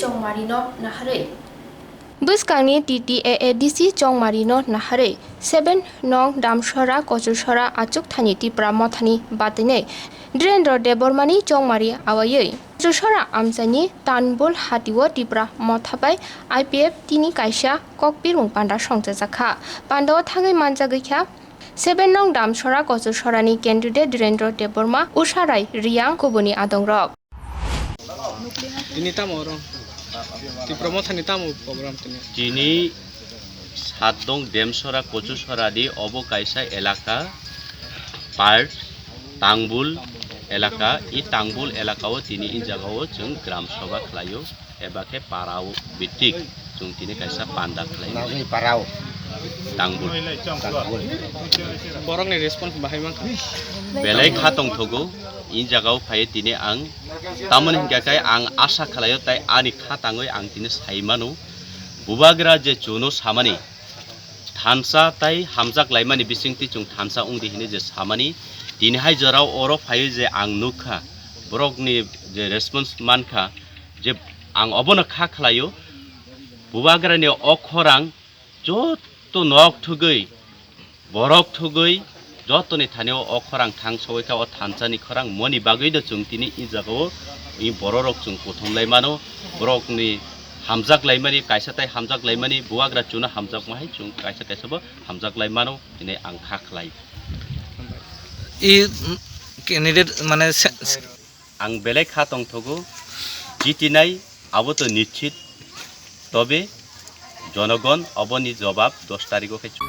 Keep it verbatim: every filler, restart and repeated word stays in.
Chongmarino naharwi. Bwskangni T T A A D C Chongmarino naharwi seven nong Damsora Kochusora achukthani Tipra Mothani batwinwi Dhirendra Debbarmani chongmari awaiwi Kochusora amchaini Tanbul hatio Tipra Motha bai I P F T ni kaisa kokbirmung panda songchajakha. Pandao thangwi manjagwikha seven nong Damsora Kochusora ni candidate Dhirendra Debbarma, Usha Rai Riang kubuni adongrok. Tini tamo oro? Tipra Mothani tamo program tini? Tini Satdong Demsora Kochusora di obo kaisa elaka part Tangbul elaka, i Tangbul elaka o tini i jaga o chwng gram sabha khlaio eba khe para o bitik chwng tini kaisa panda khlai. Nagwi para o. Tangbul. Tangbul. Borokni response bahai mankha. Belai kha tongthogo, i jaga o phai tini ang Tamoni hingka khe ang asa khlaio tai ani kha tangwi ang tini sai mano. Bubagra je chuno samani thansa tai hamjak laimani bisingtwi chwng thansa wngdi hinwi je samani tini hai jorao oro phaiwi je ang nukha borokni je response mankha je ang obono kha khlaio. Bubagrani o khorang joto nok thugwi, borok thugwi, jotoni thani o, o khorang thang sogwi kha, o thansa ni khorang moni bagwi no chwng tini i jaga o i borok rok chwng kuthum lai mano, borok ni hamjak lai mani, kaisa tai hamjak lai mani, bubagra chuno hamjak ma hai chwng kaisa kaisa bo hamjak lai mano, hwnwi ang kha khlai. I, mm, candidate mane se-, se- Ang belai kha tongthogo, jitinai abo to nischit, tobe jonogon oboni jobab dos tarikh o khe chu.